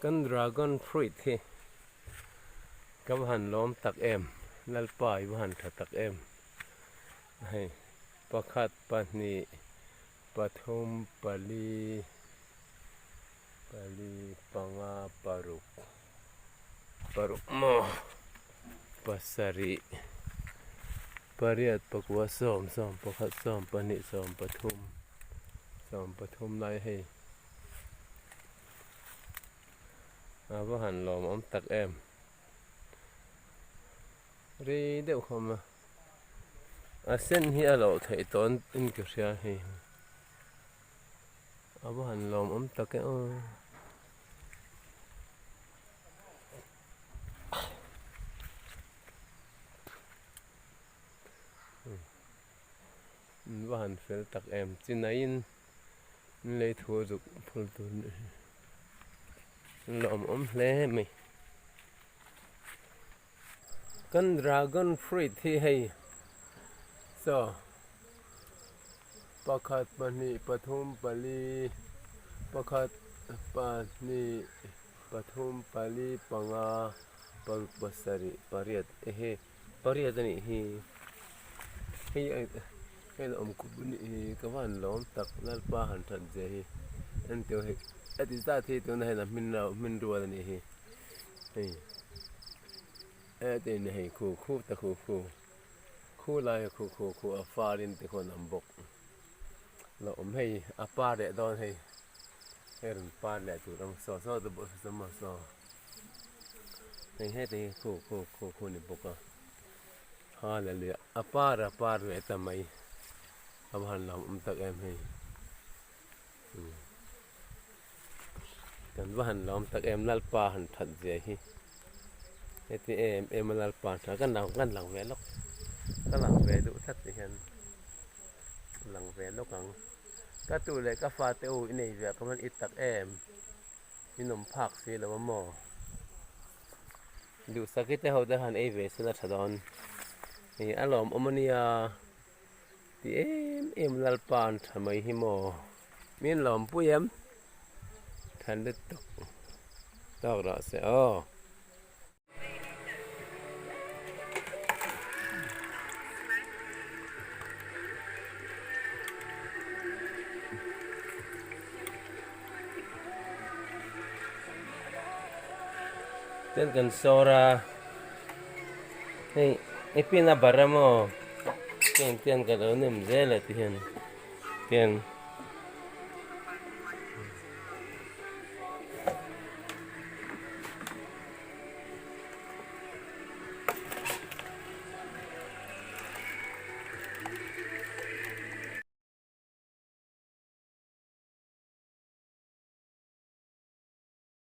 Kan dragon fruit hi ka va han lawm tak em, Lalpa i va han tha tak em. Hei pakhat pahnih pathum pali pali panga paruk paruk maw pasarih pariat pakua sawm sawm pakhat sawm pahnih sawm pathum sawm pathum lai hei a va han lawmawm tak em rei deuh khawm a a sen hi a loh theih tawh in ka hria hei a va han lawmawm tak e aw. An va han fel tak em chinaiin an lei thu a zuk phul tur a nih hi an lawmawm hle mai kan dragon fruit hi hei saw pakhat pahnih pathum pali pakhat pahnih pathum pali panga paruk pasarih pariat ehe. Pariat a nih hi hei hei la awm khup a nih hi ka van lawm tak Lalpa han that zia hi en teu hei a ti zat hi tuna hian a hmin lo hmin rual a nih hi hei heti ni hei khu khu ta khu khu khu lai a khu khu khu a farin te khuan an bawk la awm hei a par leh dawn hei hei rawn par leh tur ang saw saw te pawh saw maw saw. Hei heti hi khu khu khu khu ni bawk a hallelujah a par a par ve ta mai a va han lam awm tak em hei kan va han lawm tak em lalpa han that zia hi heti em em a lalpa tha kan lang kan lang ve lawk ka lang ve duh tlat ti hian lang ve lawk ang ka tu leh ka fate u i nei ve ka van it tak em. In awm phak si lo a maw? Duhsaki te ho te han ei ve sela tha dawn. Hei a lawmawm a nia ti em em Lalpa an tha mai hi maw? Min lawmpui em? Tha lutuk tawk rawh se aw. Chuan kan sawr a hei i pin a bar a maw heng tian ka lo nem zel a ti hian tian.